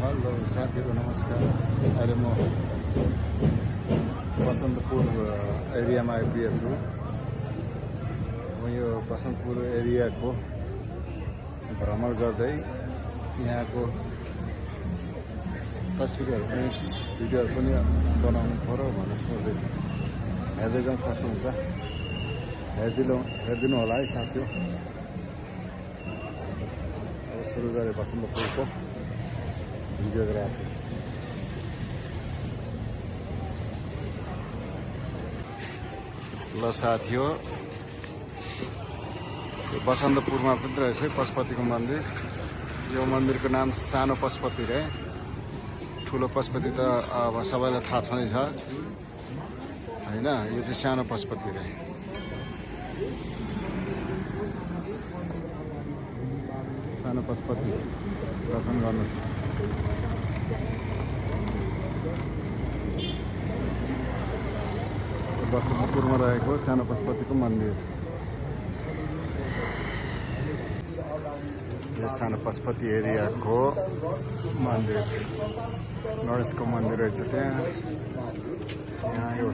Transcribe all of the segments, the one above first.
Hello साथीहरू नमस्कार। अहिले म बसन्तपुर एरियामा आइपुगेको छु। म यो बसन्तपुर एरियाको भ्रमण गर्दै यहाँको तस्बिरहरू पनि भिडियोहरू पनि बनाउनु पर्यो भनेर सोच्दैछु। हेर्दै जाउँ कस्तो हुन्छ, हेरिदिनु होला है साथी। अब सुरु गरेँ बसन्तपुरको भिडियोग्राफी। ल साथी हो, बसन्तपुरमा पनि रहेछ पशुपतिको मन्दिर। यो मन्दिरको नाम सानो पशुपति रे। ठुलो पशुपति त अब सबैलाई थाहा छँदैछ होइन। यो चाहिँ सानो पशुपति रे। सानो पशुपति दर्शन गर्नु। बसन्तपुरमा रहेको सानो पशुपतिको मन्दिर। यो सानो पशुपति एरियाको मन्दिर, गणेशको मन्दिर रहेछ त्यहाँ। यहाँ यो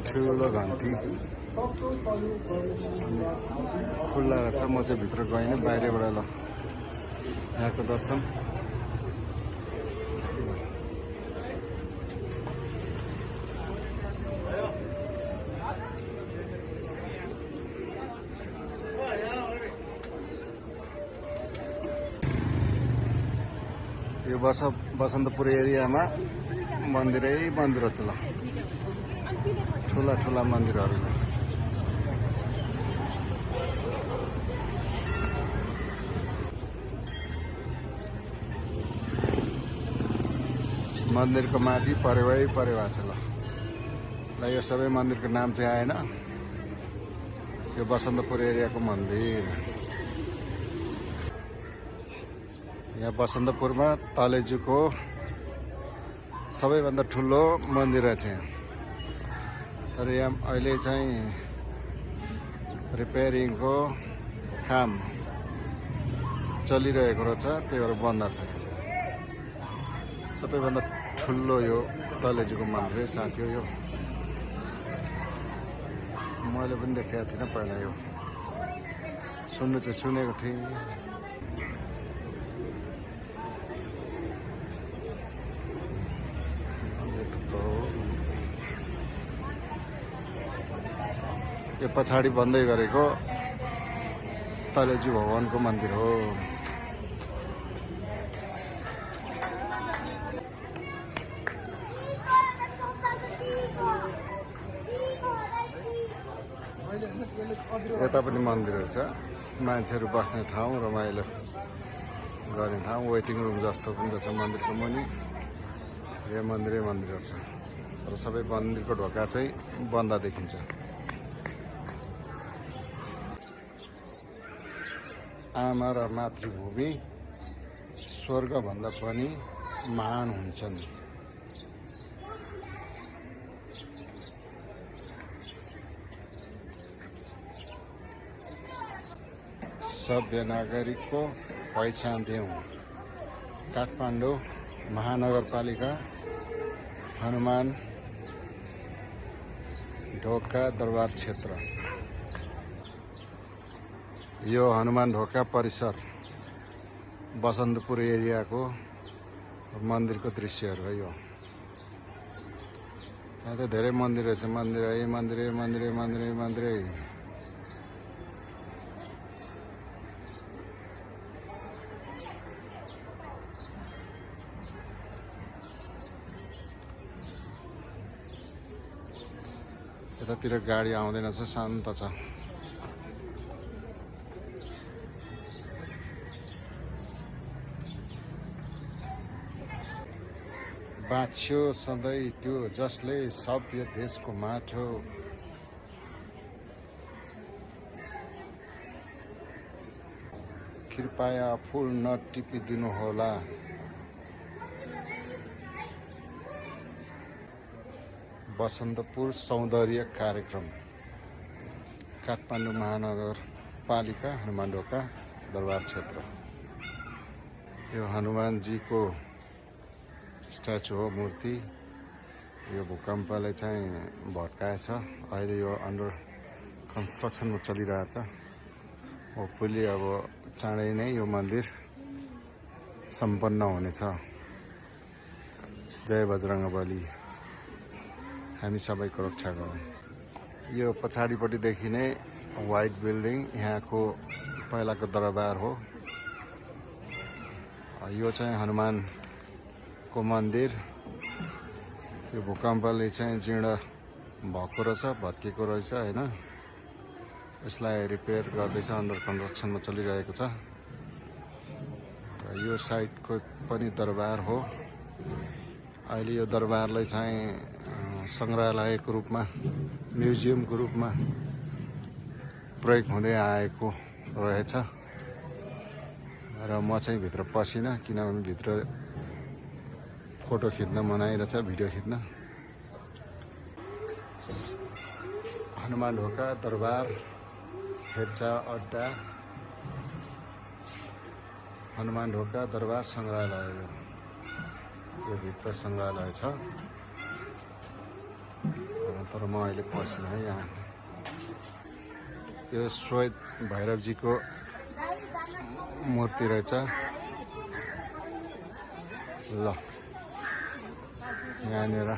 ठुलो घन्टी खुल्ला रहेछ। म चाहिँ भित्र गइनँ, बाहिरबाट ल यहाँको दर्शन। यो बसन्तपुर एरियामा मन्दिरै मन्दिर छ। ल ठुला ठुला मन्दिरहरू मन्दिरको माथि परेवा छ। ल यो सबै मन्दिरको नाम चाहिँ आएन। यो बसन्तपुर एरियाको मन्दिर। यहाँ बसन्तपुरमा तलेजुको सबैभन्दा ठुलो मन्दिर छ। तर यहाँ अहिले चाहिँ रिपेयरिङको काम चलिरहेको रहेछ, त्यही भएर बन्द छ। सबैभन्दा ठुलो यो तलेजुको मन्दिर साथी हो। यो मैले पनि देखेको थिइनँ पहिला। यो सुन्नु चाहिँ सुनेको थिएँ। यो पछाडि बन्दै गरेको तलेजु भगवानको मन्दिर हो। यता पनि मन्दिरहरू छ, मान्छेहरू बस्ने ठाउँ, रमाइलो गर्ने ठाउँ, वेटिङ रुम जस्तो पनि रहेछ मन्दिरको मुनि। यो मन्दिरै मन्दिर छ, तर सबै मन्दिरको ढोका चाहिँ बन्द देखिन्छ। आमा र मातृभूमि स्वर्गभन्दा पनि महान हुन्छन्। सभ्य नागरिकको पहिचान देऊ। काठमाडौँ महानगरपालिका हनुमान ढोका दरबार क्षेत्र। यो हनुमान ढोका परिसर बसन्तपुर एरियाको मन्दिरको दृश्यहरू हो। यो यहाँ त धेरै मन्दिर छ। मन्दिरै। यतातिर गाडी आउँदैन छ, शान्त छ। बाँच्यो सधैँ त्यो जसले सभ्य देशको माटो। कृपया फुल नटिपिदिनु होला। बसन्तपुर सौन्दर्य कार्यक्रम काठमाडौँ महानगरपालिका हनुमान ढोका दरबार क्षेत्र। यो हनुमानजीको स्ट्याचु हो, मूर्ति। यो भूकम्पले चाहिँ भत्काएछ। अहिले यो अन्डर कन्स्ट्रक्सनमा चलिरहेछ। होपफुली अब चाँडै नै यो मन्दिर सम्पन्न हुनेछ। जय बजरङ्गबली, हामी सबैको रक्षा गरौँ। यो पछाडिपट्टि देखिने व्हाइट बिल्डिङ यहाँको पहिलाको दरबार हो। यो चाहिँ हनुमानको मन्दिर। यो भूकम्पले चाहिँ जीर्ण भएको रहेछ, भत्किएको रहेछ हैन। यसलाई रिपेयर गर्दैछ, अन्डर कन्स्ट्रक्सनमा चलिरहेको छ। यो साइडको पनि दरबार हो। अहिले यो दरबारलाई चाहिँ संग्रहालयको रूपमा, म्युजियमको रूपमा प्रयोग हुँदै आएको रहेछ। र म चाहिँ भित्र पसिनँ किनभने भित्र फोटो खिच्न मनाइ रहेछ, भिडियो खिच्न। हनुमान ढोका दरबार, हेरचाह अड्डा, हनुमान ढोका दरबार संग्रहालय। यो भित्र संग्रहालय छ, तर म अहिले पसिनँ है यहाँ। यो श्वेत भैरवजीको मूर्ति रहेछ। ल यहाँनिर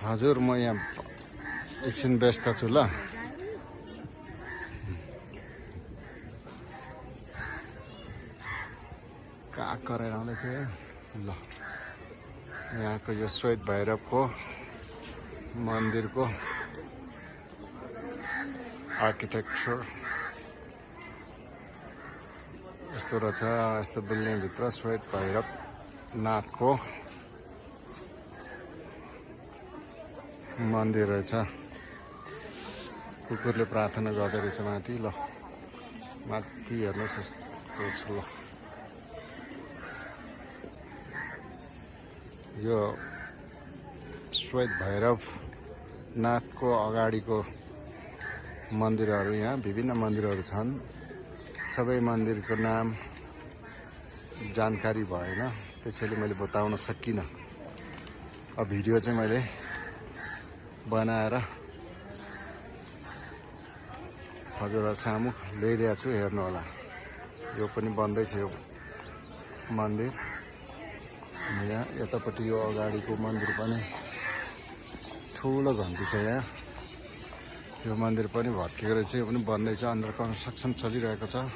हजुर, म यहाँ एकछिन व्यस्त छु। ल कहाँ गरेर आउँदैछ। ल यहाँको यो श्वेत भैरवको मन्दिरको आर्किटेक्चर यस्तो रहेछ। यस्तो बिल्डिङभित्र श्वेत भैरव नाथको मन्दिर रहेछ। कुकुरले प्रार्थना गर्दै रहेछ माथि। ल माथि हेर्नुहोस् यस्तो छ। ल यो श्वेत भैरव नाथको अगाडिको मन्दिरहरू, यहाँ विभिन्न मन्दिरहरू छन्। सबै मन्दिरको नाम जानकारी भएन, त्यसैले मैले बताउन सकिनँ। अब भिडियो चाहिँ मैले बनाएर हजुरहरू सामु ल्याइदिएको छु, हेर्नु होला। यो पनि बन्दैछ यो मन्दिर। यहाँ यतापट्टि यो अगाडिको मन्दिर पनि ठुलो घन्टी छ। यहाँ यो मन्दिर पनि भत्किएको रहेछ, यो पनि बन्दैछ, अन्डर कन्स्ट्रक्सन चलिरहेको छ।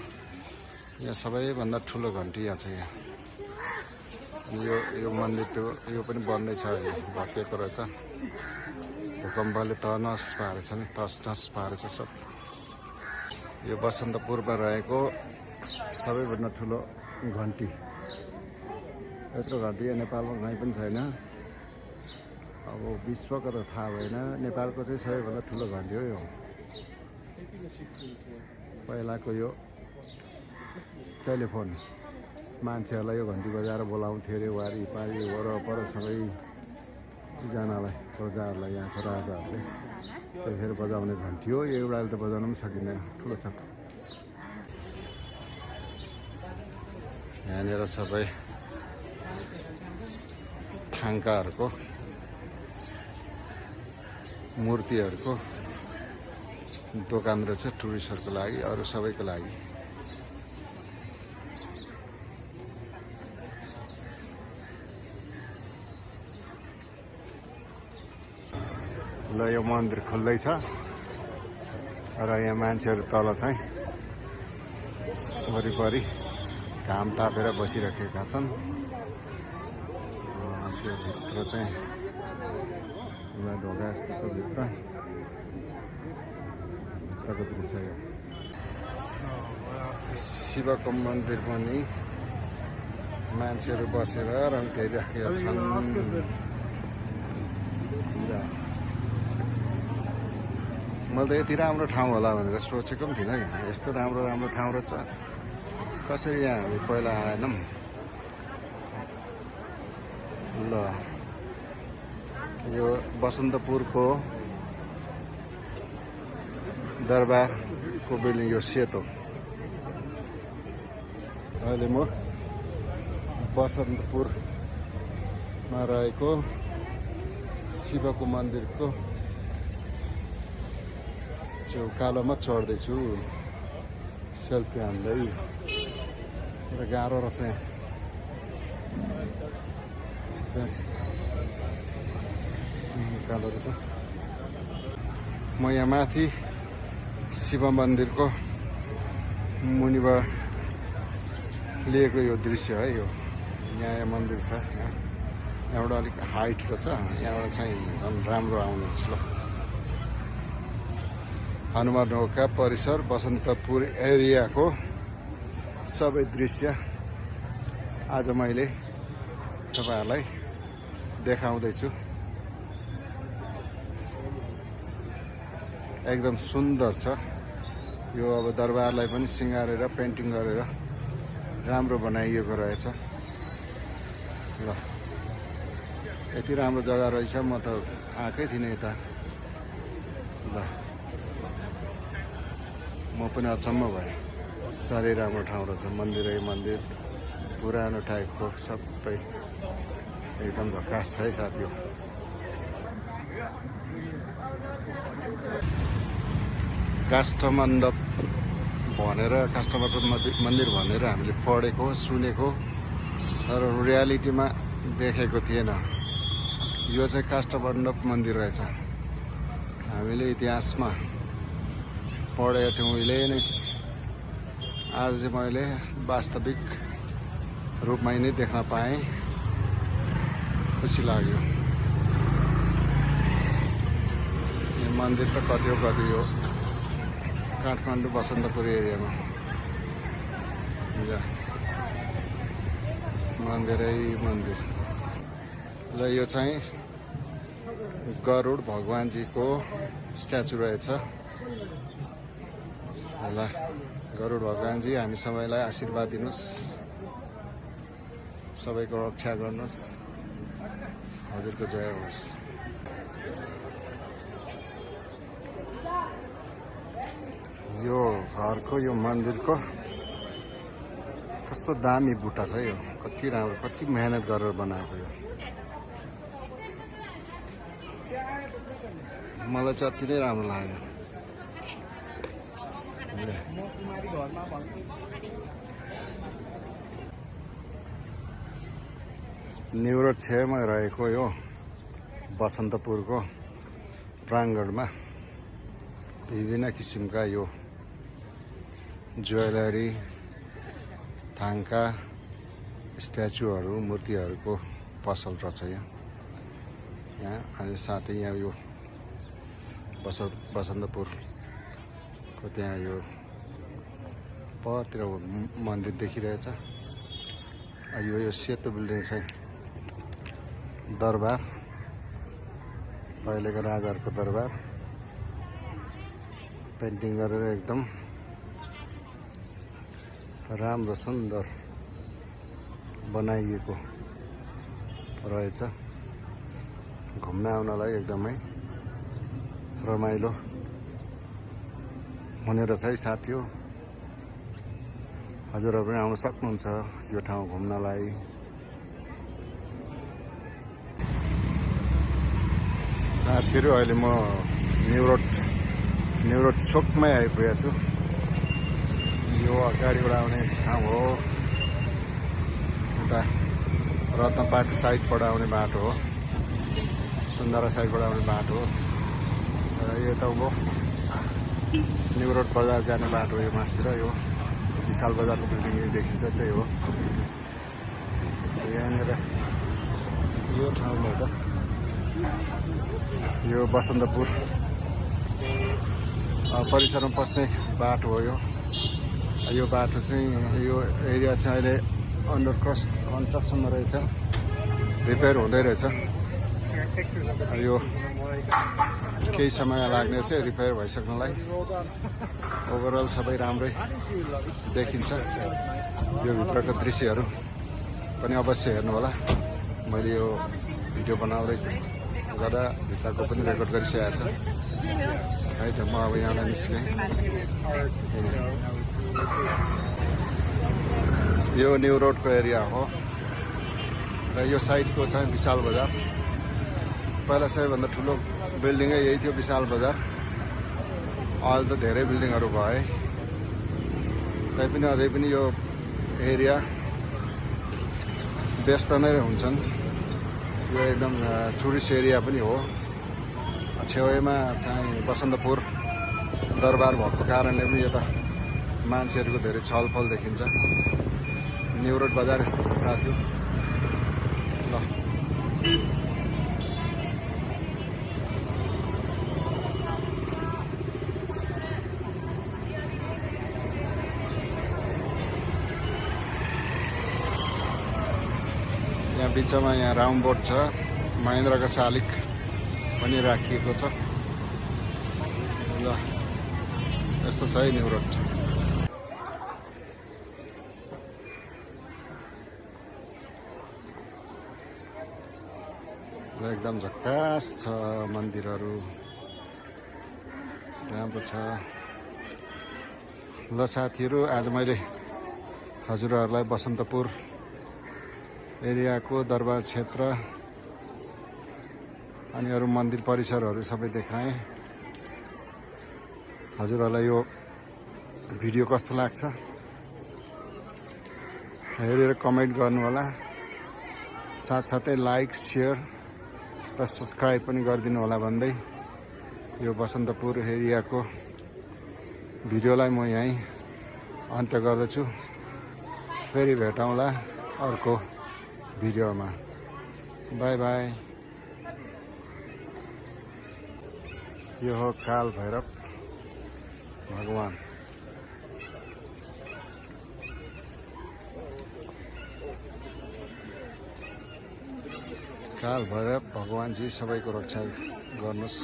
यहाँ सबैभन्दा ठुलो घन्टी यहाँ छ। यहाँ यो मन्दिर त्यो यो पनि बन्दैछ, अहिले भत्किएको रहेछ। भूकम्पले तहनस पारेछ नि, तसनस पारेछ सब। यो बसन्तपुरमा रहेको सबैभन्दा ठुलो घन्टी। यत्रो घन्टी नेपालमा कहीँ पनि छैन। अब विश्वको त थाहा भएन, नेपालको चाहिँ सबैभन्दा ठुलो घन्टी हो यो। पहिलाको यो टेलिफोन, मान्छेहरूलाई यो घन्टी बजाएर बोलाउँथ्यो अरे वारिपारि वरपर सबैजनालाई, प्रजाहरूलाई, यहाँको राजाहरूले त्यसरी बजाउने घन्टी हो। यो एउटाले त बजाउन पनि सकिँदैन, ठुलो छ। यहाँनिर सबै थाङ्काहरूको मूर्तिहरूको दोकान रहेछ, टुरिस्टहरूको लागि, अरू सबैको लागि। ल यो मन्दिर खुल्दैछ र यहाँ मान्छेहरू तल चाहिँ वरिपरि घाम तापेर बसिराखेका छन्। त्यो भित्र चाहिँ ढोका यस्तो भित्रको दृश्य यो। शिवको मन्दिर पनि मान्छेहरू बसेर रङ खेलिराखेका छन्। मैले त यति राम्रो ठाउँ होला भनेर सोचेको पनि थिइनँ कि यस्तो राम्रो राम्रो ठाउँ रहेछ। कसरी यहाँ हामी पहिला आएनौँ। ल यो बसन्तपुरको दरबारको बिल्डिङ, यो सेतो। अहिले म बसन्तपुरमा रहेको शिवको मन्दिरको उकालोमा चढ्दैछु सेल्फी हान्दै। र गाह्रो रहेछ उकालो रहेछ। म यहाँ माथि शिव मन्दिरको मुनिबाट लिएको यो दृश्य है। यो यहाँ मन्दिर छ, यहाँबाट अलिक हाइट रहेछ, यहाँबाट चाहिँ झन् राम्रो आउनुहुन्छ। ल हनुमान ढोका परिसर बसन्तपुर एरियाको सबै दृश्य आज मैले तपाईहरुलाई देखाउँदैछु। एकदम सुन्दर छ यो। अब दरबारलाई पनि सिंगारेर पेन्टिङ गरेर राम्रो बनाइएको रहेछ। ल यति राम्रो जग्गा रहेछ, म त आएकै थिइनँ यता। ल म पनि अचम्म भएँ। साह्रै राम्रो ठाउँ रहेछ। मन्दिरै मन्दिर, पुरानो टाइपको सबै एकदम झकास छ है साथीहरु। काष्ठमण्डप भनेर, काष्ठमण्डप मन्दिर भनेर हामीले पढेको सुनेको, तर रियालिटीमा देखेको थिएन। यो चाहिँ काष्ठमण्डप मन्दिर रहेछ। हामीले इतिहासमा पढेको थियौँ उहिले नै। आज चाहिँ मैले वास्तविक रूपमा नै देख्न पाएँ, खुसी लाग्यो। यो मन्दिर त कति हो काठमाडौँ बसन्तपुर एरियामा। मन्दिरै मन्दिर। ल यो चाहिँ गरुड भगवानजीको स्ट्याचु रहेछ। ल गरुड भगवानजी हामी सबैलाई आशीर्वाद दिनुस्, सबैको रक्षा गर्नुस्, हजुरको जय होस्। यो घरको, यो मन्दिरको कस्तो दामी बुट्टा छ यो। कति राम्रो, कति मेहनत गरेर बनाएको यो। मलाई चाहिँ अति नै राम्रो लाग्यो। न्युरोड छेउमा रहेको यो बसन्तपुरको प्राङ्गणमा विभिन्न किसिमका यो ज्वेलरी, थाङ्का, स्ट्याचुहरू, मूर्तिहरूको पसल रहेछ यहाँ। अनि साथै यहाँ यो बसन्तपुरको त्यहाँ यो परतिर मन्दिर देखिरहेछ। यो सेतो बिल्डिङ चाहिँ दरबार, पहिलेको राजाहरूको दरबार। पेन्टिङ गरेर एकदम राम्रो सुन्दर बनाइएको रहेछ। घुम्न आउनलाई एकदमै रमाइलो हुने रहेछ है साथीहरु। हजुरहरु पनि आउन सक्नुहुन्छ यो ठाउँ घुम्नलाई। साथीहरु अहिले म न्युरोड चोकमै आइपुगेको छु। यो अगाडिबाट आउने ठाउँ हो, उता रत्नपार्क साइडबाट आउने बाटो हो, सुन्दरा साइडबाट आउने बाटो हो। र यो त हो न्युरोड बजार जाने बाटो हो। यो मासतिर यो विशाल बजारको बिल्डिङ देखिन्छ, त्यही हो। यहाँनिर यो ठाउँमा त यो बसन्तपुर परिसरमा पस्ने बाटो हो। यो बाटो चाहिँ, यो एरिया चाहिँ अहिले अन्डर कन्स्ट्रक्सनमा रहेछ, रिपेयर हुँदै रहेछ। यो केही समय लाग्ने चाहिँ रिपेयर भइसक्नलाई। ओभरअल सबै राम्रै देखिन्छ। यो भित्रको दृश्यहरू पनि अवश्य हेर्नु होला। मैले यो भिडियो बनाउँदैछु गर्दा भित्रको पनि रेकर्ड गरिसकेको छ है त। म अब यहाँलाई निस्केँ। यो न्युरोडको एरिया हो। र यो साइडको चाहिँ विशाल बजार। पहिला सबैभन्दा ठुलो बिल्डिङै यही थियो विशाल बजार। अहिले त धेरै बिल्डिङहरू भए तैपनि अझै पनि यो एरिया व्यस्त नै हुन्छन्। यो एकदम टुरिस्ट एरिया पनि हो। छेउमा चाहिँ बसन्तपुर दरबार भएको कारणले पनि यता मान्छेहरूको धेरै छलफल देखिन्छ। न्यू रोड बजार यस्तो छ साथी। ल यहाँ बिचमा यहाँ राउन्ड बोर्ड छ। महेन्द्रको शालिग पनि राखिएको छ। ल यस्तो छ है न्यू रोड। एकदम झक्कास छ मन्दिरहरू, राम्रो छ। ल साथीहरू, आज मैले हजुरहरूलाई बसन्तपुर एरियाको दरबार क्षेत्र अनि अरू मन्दिर परिसरहरू सबै देखाएँ। हजुरहरूलाई यो भिडियो कस्तो लाग्छ हेरेर कमेन्ट गर्नुहोला। साथसाथै लाइक, सेयर र सब्सक्राइब पनि गरिदिनु होला भन्दै यो बसन्तपुर एरियाको भिडियोलाई म यहीँ अन्त्य गर्दछु। फेरि भेटौँला अर्को भिडियोमा। By by. यो हो काल भैरव भगवान। काल भैरव भगवानजी सबैको रक्षा गर्नुहोस्,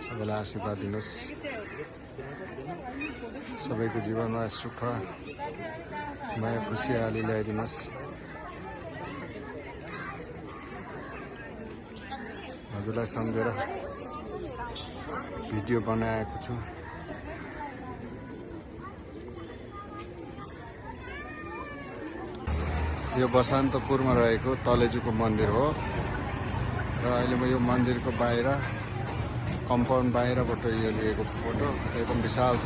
सबैलाई आशीर्वाद दिनुहोस्, सबैको जीवनमा सुख माया खुसियाली ल्याइदिनुहोस्। हजुरलाई सम्झेर भिडियो बनाएको छु। यो बसन्तपुरमा रहेको तलेजुको मन्दिर हो र अहिले म यो मन्दिरको बाहिर कम्पाउन्ड बाहिरबाट यो लिएको फोटो। एकदम विशाल छ।